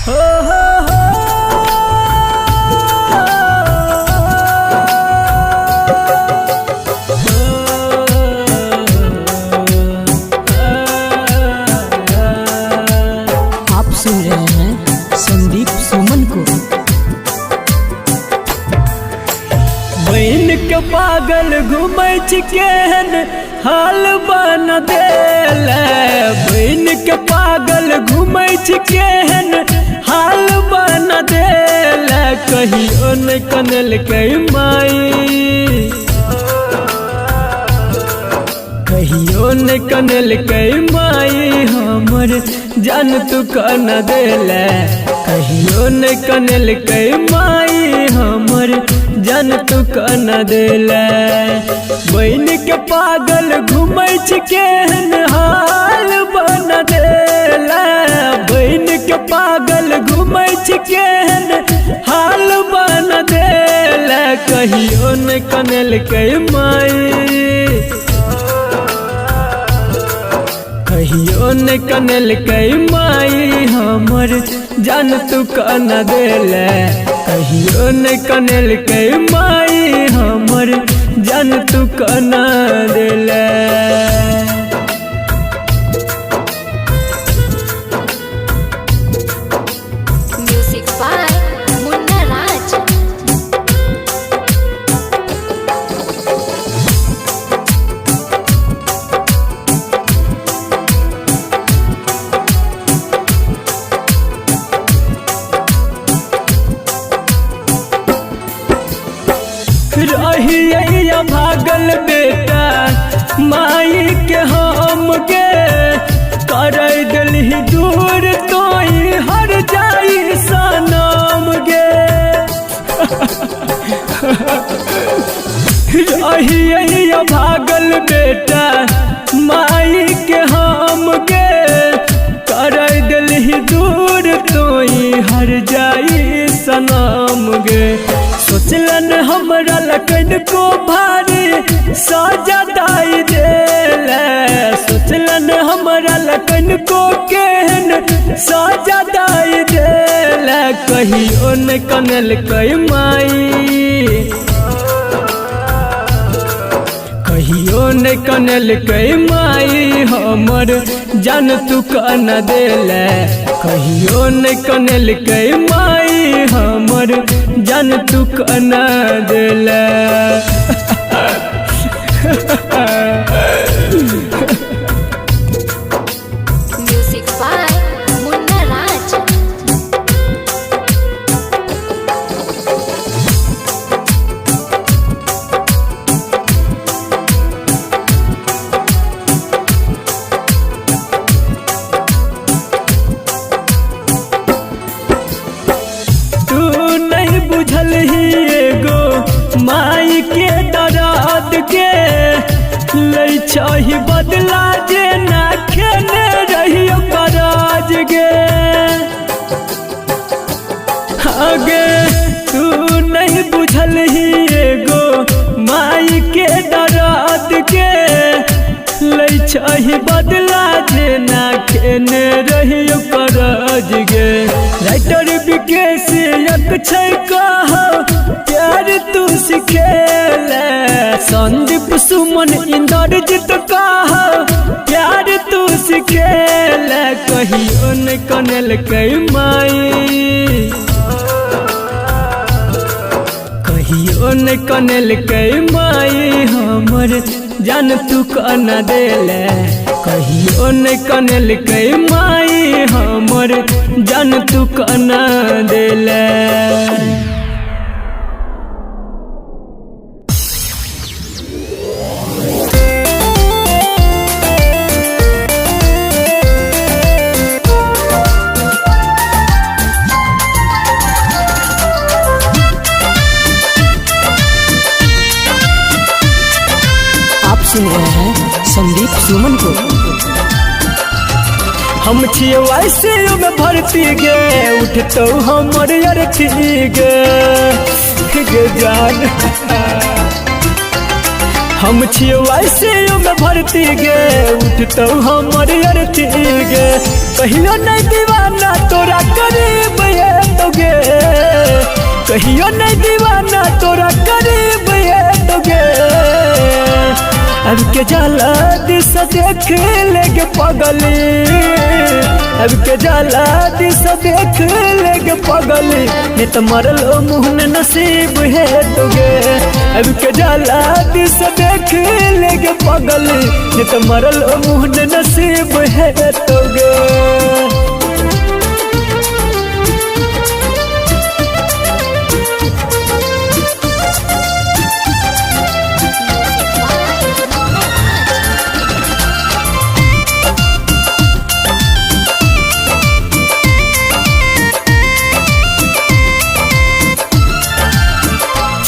हो हो हो। आप सुन रहे हैं संदीप सुमन को। बहन के पागल घूमै छी केहन हाल बन देल। बहन के पागल घूमै छी केहन हाल बन देल। कहियो न कनलकै माई, कहियो न कनलकै माई हमर जान तू कन देल। कहियो न कनलकै माई हमर जान तू कन देल। बहन के पागल घूमै छी केहन हाल बन देल। बहन के पागल घूमै छी केहन हाल बन देल। कहियो न कनलकै माई, कहियो न कनलकै माई हमर जान तू कन देल। कहियो न कनलकै माई हमर जान तू कन देल। Music by Munna Raj. रहिया भागल बेटा माई के हम के कर दिलही दूर तोई हर जाई सनम गे। रहिया भागल बेटा माई के हम के कर दिलही दूर तोई हर जाई सनम गे। सोचलन हमरा लकन को भारी साजा दाई देल। सोचलन हमरा लकन को केहन साजा दाई देल। कहियो न कनलकै माई, कहियो न कनलकै माई हमर जान तू कन देल। कहियो न कनलकै माई हमर जान तू कन देल। Music by Munna Raj. तू नहीं बुझल ही एगो माई के दर्द के, लै छही बदला जे ना खेने रहियो कराज गे। आगे तू नहीं बुझल ही एगो माई के दर्द के, लै छही बदला जे ना खेने रहियो कराज गे। राइटर विकेश एक छै कह प्यार तू सिखेले। संदीप सुमन इंद्रजीत कह प्यार तू सिखेले। कहियो न कनलकै माई, कहियो न कनलकै माई हमर जान तू कन देल। कहियो न कनलकै माई हमर जान तू कन देल। आप सुन रहे हैं संदीप सुमन को। हम छियै आईसीयू में भर्ती गे, उठतो हमर अर्थी गे गे जान। हम छियै आईसीयू में भर्ती गे, उठतो हमर अर्थी गे। कहियो नहीं दीवाना तोरा करीब कहियो नहीं दीवाना तोरा करीब ये गे। अब के जाला दिस देख लेगे पगली, अब के जाला दिस देख लेगे पगली, नहीं तो मरलो मुँह नसीब है तुगे। अब के जाला दिस देख लेगे पगली, नहीं तो मरलो मुँह नसीब है तुगे।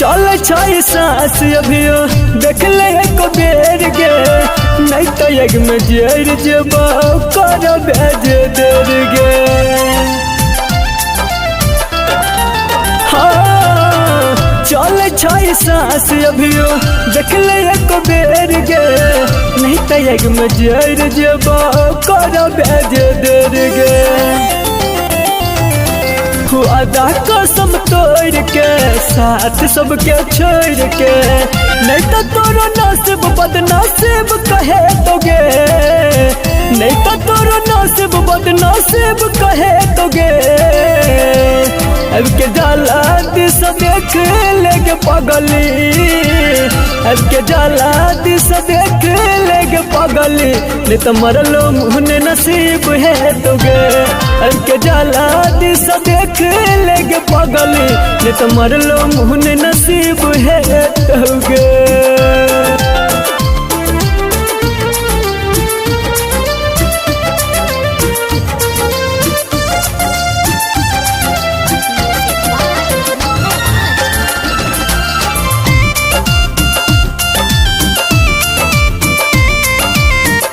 चल छै सास अभियो देख ले एको बेर गे, नहीं तो एक में जेर जेबो कर भेज देर गे। हाँ चल छै सास अभियो देख ले एको बेर गे, नहीं तो एक में जेर जेबो कर भेज देर गे। वादा कसम तोड़ के साथ सबके छोड़ के, नहीं तो तोरो नसीब बदनसीब कहे दोगे, नहीं तो तोरो नसीब बदनसीब कहे दोगे। अब के जाला दिस देख लेगे पगली, अब के जाला दिस देख लेगे पगली, नहीं तो मरलो मुँह नसीब है दोगे। अब के जाला दिस देख लेगे पगली, नहीं तो मरलो मुँह नसीब है दोगे।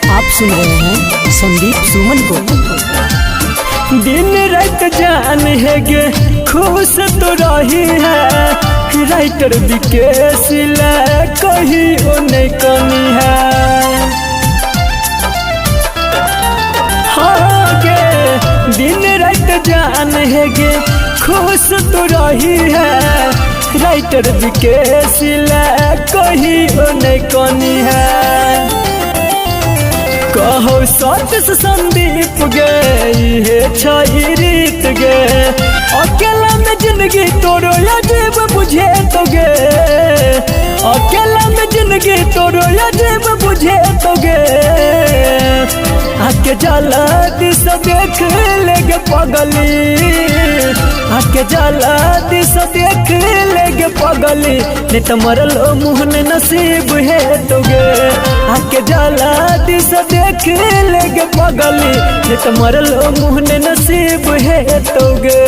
आप सुन रहे हैं संदीप सुमन को। दिन रात जान है गे खुश तो रही है, राइटर विकेश ला कही ओ नहीं कमी है। हाँ गे दिन रात जान है गे खुश तो रही है, राइटर विकेश ला कही ओ नहीं कमी है। कहो सत से संदीप गे हे छई रीत गे, अकेला में जिंदगी तोरो अजीब बुझे तो गे, अकेला में जिंदगी तोरो अजीब बुझे तो गे। आके जाला दिस देख लेगे पगली, आके जाला दिस देख लेगे पगली, नहीं तो मरलो मुँह नसीब है दोगे। आके जाला दिस देख लेगे पगली, नहीं तो मरलो मुँह नसीब है दोगे।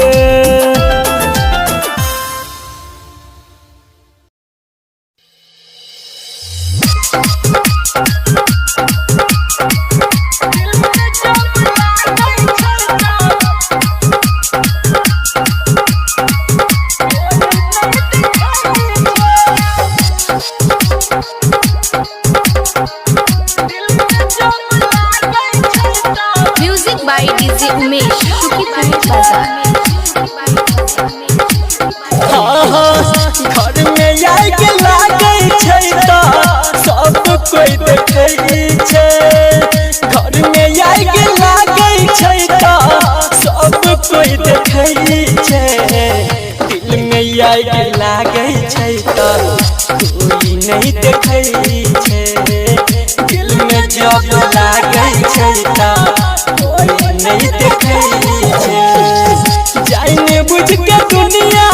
Music by DJ Umesh Sukhipur Bazar. घर में आइ के लागै छै त सब कोई देखै छै, घर में आइ के लागै छै त सब कोई देखै छै, दिल में आइ के लागै छै त कोई नहीं देखै छै, दिल में जब लागै छै त कोई नहीं देखै छै। जाने बुझ के दुनिया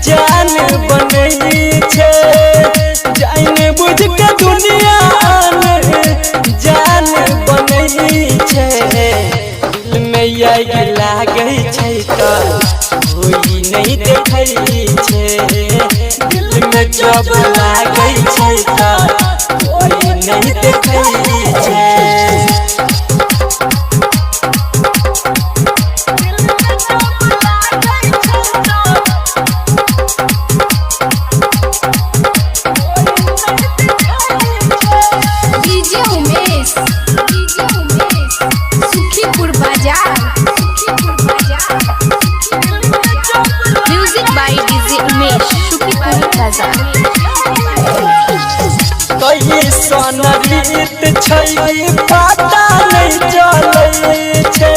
जान बनै छै, जाने बुझ के दुनिया जान बनै छै, दिल में आगि लागै छै त कोई नहीं देखै छै, दिल में जब लागै छै त कोई नहीं देखै छै। डीजे उमेश सुखीपुर बाजार। म्यूजिक छै पता नहीं चलै छै।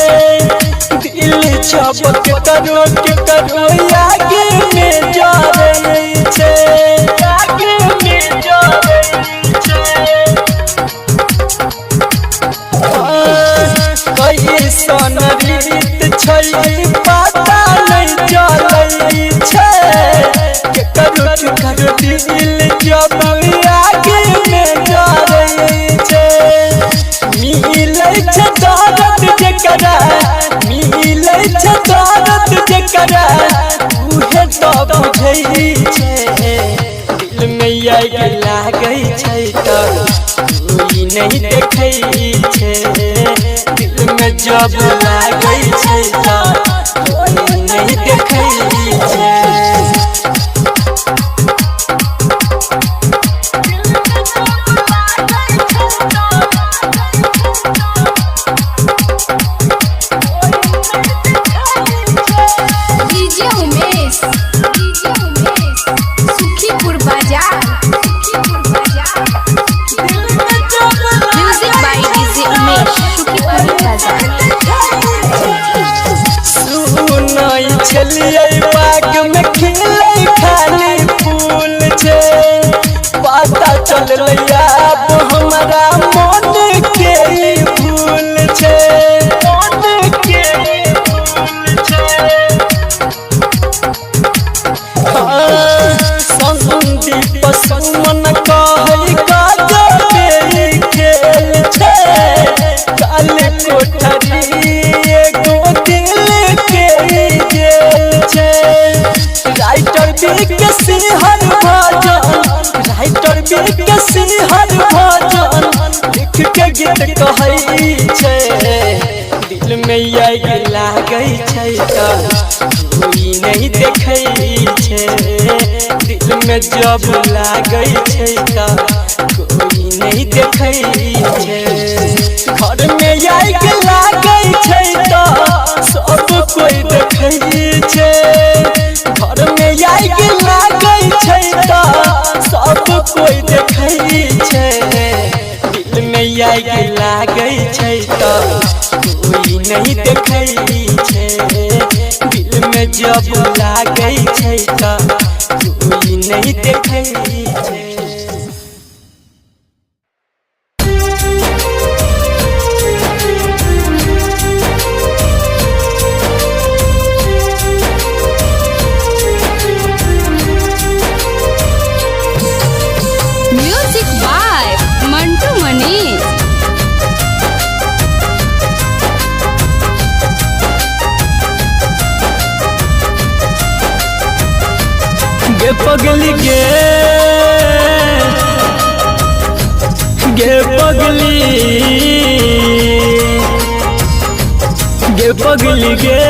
दिल छपक करो के करो आगे में जरै छै, आगे में जरै छै। कैसन रीत छै पता नहीं चलै छै। केकरो केकरो दिल जब आगे में जरै छै। मिलै छै दर्द जेकरा, मिलै छै दर्द जेकरा, उहे तऽ बुझै छै। दिल में आगि लागै छै तऽ कोई नहीं देखै छै। दिल में जब लागै छै तऽ कोई नहीं देखै छै। डीजे उमेश, डीजे उमेश, सुखीपुर बाजार, सुखीपुर बाजार। Music by DJ Umesh, Sukhipur बाजार। सुनै छलियै बाग में खिलै खाली फूल छै। पता चललै आब हमरा मन के भूल छै, मन के भूल छै। संदीप सुमन कहै गजबे खेल छै। काल कोठरी एगो दिल के जेल छै। राइटर बी के सिंहर भजन, राइटर बी के सिंहर भजन लिख के गीत कहै छै। दिल में आगि लागै छै तऽ कोई नहीं देखै छै। दिल में जब लागै छै तऽ कोई नहीं देखै छै। घर में आगि लागै छै तऽ सब कोई देखै छै। घर में आगि लागै छै तऽ सब कोई देखै छै। दिल में आगि लागै छै तऽ कोई नहीं देखै छै। दिल में जब लागै छै तऽ कोई नहीं देखै छै। Music by Mantu Manish. गे पगली गे, गे पगली, गे पगली गे,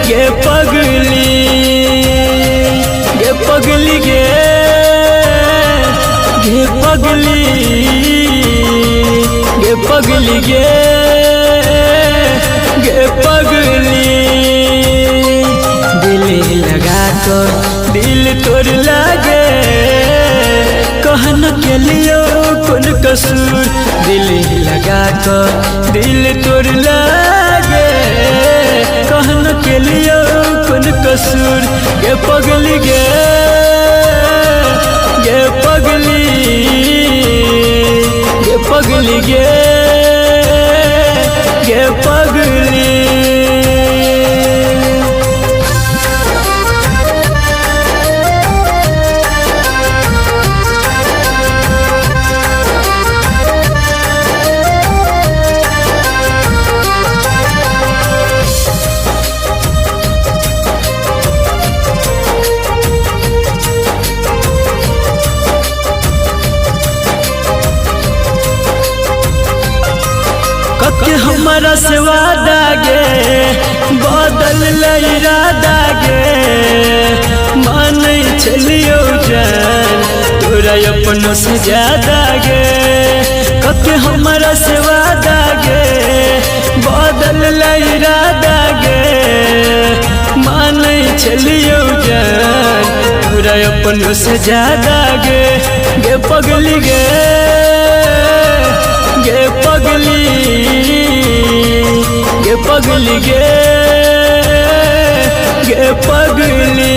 गे पगली, गे पगली गे, गे पगली, गे पगली गे, गे पगली। दिल लगा कर दिल तोड़ लागे, कहन के लियो कौन कसूर। दिल लगा कर दिल तोड़ लागे, कहन के लियो कौन कसूर। गे पगली गे, गे पगली, गे पगली गे, गे पगली। कके हमारा से वादा गे, बदल इरादा गे, मान चलियो जान तोरा अपनों से ज्यादा गे। कके हमारा से वादा गे, बदल इरादा गे, मान चलियो जान तोरा अपनों से ज्यादा गे। गे पगली गे, गे पगली, गे पगली गे, गे पगली।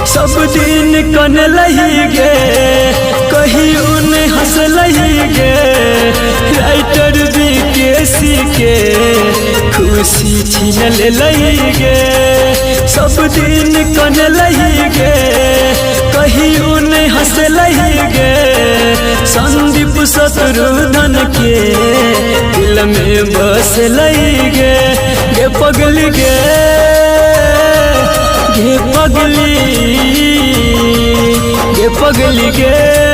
सब दिन कन लही गे, कही उन हंस लही गे, राइटर भी के सी के खुशी छीन ले लही गे। सब दिन कन लही गे, कही उन हंस लही गे, संदीप शत्रुघ्न के दिल में बस लही गे। गे पगली गे, गे पगली, गे पगली गे।